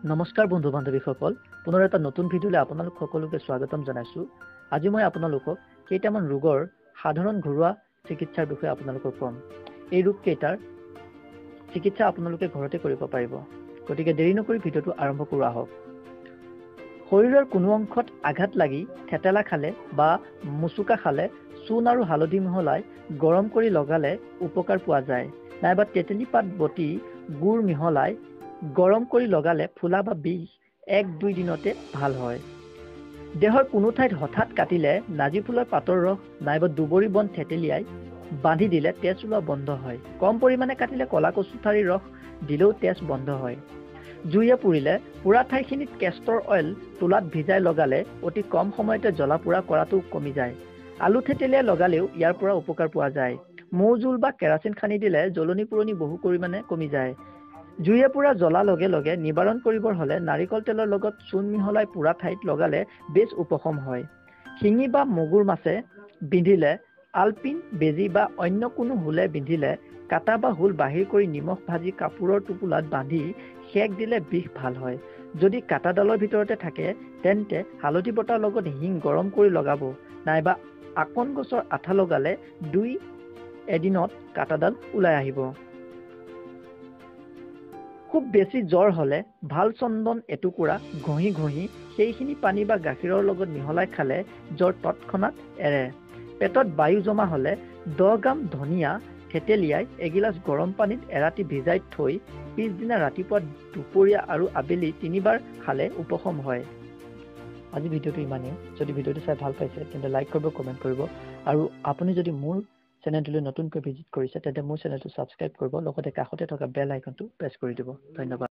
নমস্কাৰ বন্ধু বান্ধৱীসকল, পুনৰ এটা নতুন ভিডিঅ'লৈ আপোনালোক সকলোকে স্বাগতম জনাইছোঁ। আজি মই আপোনালোকক কেইটামান ৰোগৰ সাধাৰণ ঘৰুৱা চিকিৎসাৰ বিষয়ে আপোনালোকক ক'ম। এই ৰোগকেইটাৰ চিকিৎসা আপোনালোকে ঘৰতে কৰিব পাৰিব। গতিকে দেৰি নকৰি ভিডিঅ'টো আৰম্ভ কৰোঁ আহক। শৰীৰৰ কোনো অংশত আঘাত লাগি থেতেলা খালে বা মুচুকা খালে চূণ আৰু হালধি মিহলাই গৰম কৰি লগালে উপকাৰ পোৱা যায়। নাইবা তেতেলী পাত বটি গুড় মিহলাই গৰম কৰি লগালে ফুলা বা বিষ 1-2 দিনতে ভাল হয়। দেহৰ কোনো ঠাইত হঠাৎ কাটিলে নাৰ্জী ফুলৰ পাতৰ ৰস নাইবা দুবৰি বন থেতেলিয়াই বান্ধি দিলে তেজ ওলোৱা বন্ধ হয়। কম পৰিমাণে কাটিলে ক'লা কচু ঠাৰিৰ ৰস দিলেও তেজ বন্ধ হয়। জুইয়ে পুৰিলে পোৰা ঠাইখিনিত কেষ্টৰ অইল তোলাত ভিজাই লগালে অতি কম সময়তে জ্বলা পোৰা কৰাটো কমি যায়। আলু থেতেলিয়াই লগালেও ইয়াৰ পৰা উপকাৰ পোৱা যায়। মৌ জোল বা কেৰাচিন সানি দিলে জ্বলনি পুৰণি বহু পৰিমাণে কমি যায়। জুইয়ে পোৰা জ্বলা লগে লগে নিবাৰণ কৰিবৰ হ'লে নাৰিকল তেলৰ লগত চূণ মিহলাই পোৰা ঠাইত লগালে বেছ উপশম হয়। শিঙি বা মগুৰ মাছে বিন্ধিলে, আলপিন বেজী বা অন্য কোনো হুলে বিন্ধিলে কাটা বা হুল বাহিৰ কৰি নিমখ ভাজি কাপোৰৰ টোপোলাত বান্ধি সেক দিলে বিষ ভাল হয়। যদি কাটাডালৰ ভিতৰতে থাকে তেন্তে হালধি বটাৰ লগত হিং গৰম কৰি লগাব, নাইবা আকন গছৰ আঠা লগালে 2 এদিনত কাটাডাল ওলাই আহিব। খুব বেছি জ্বৰ হ'লে ভাল চন্দন এটুকুৰা ঘঁহি ঘঁহি সেইখিনি পানী বা গাখীৰৰ লগত মিহলাই খালে জ্বৰ তৎক্ষণাত এৰে। পেটত বায়ু জমা হ'লে 10 গ্ৰাম ধনিয়া থেতেলিয়াই এগিলাচ গৰম পানীত এৰাতি ভিজাই থৈ পিছদিনা ৰাতিপুৱা, দুপৰীয়া আৰু আবেলি 3বাৰ খালে উপশম হয়। আজি ভিডিঅ'টো ইমানেই। যদি ভিডিঅ'টো চাই ভাল পাইছে তেন্তে লাইক কৰিব, কমেণ্ট কৰিব আৰু আপুনি যদি মোৰ চেনেলটোলৈ নতুনকৈ ভিজিট কৰিছে তেন্তে মোৰ চেনেলটো ছাবস্ক্ৰাইব কৰিব, লগতে কাষতে থকা বেল আইকনটো প্ৰেছ কৰি দিব। ধন্যবাদ।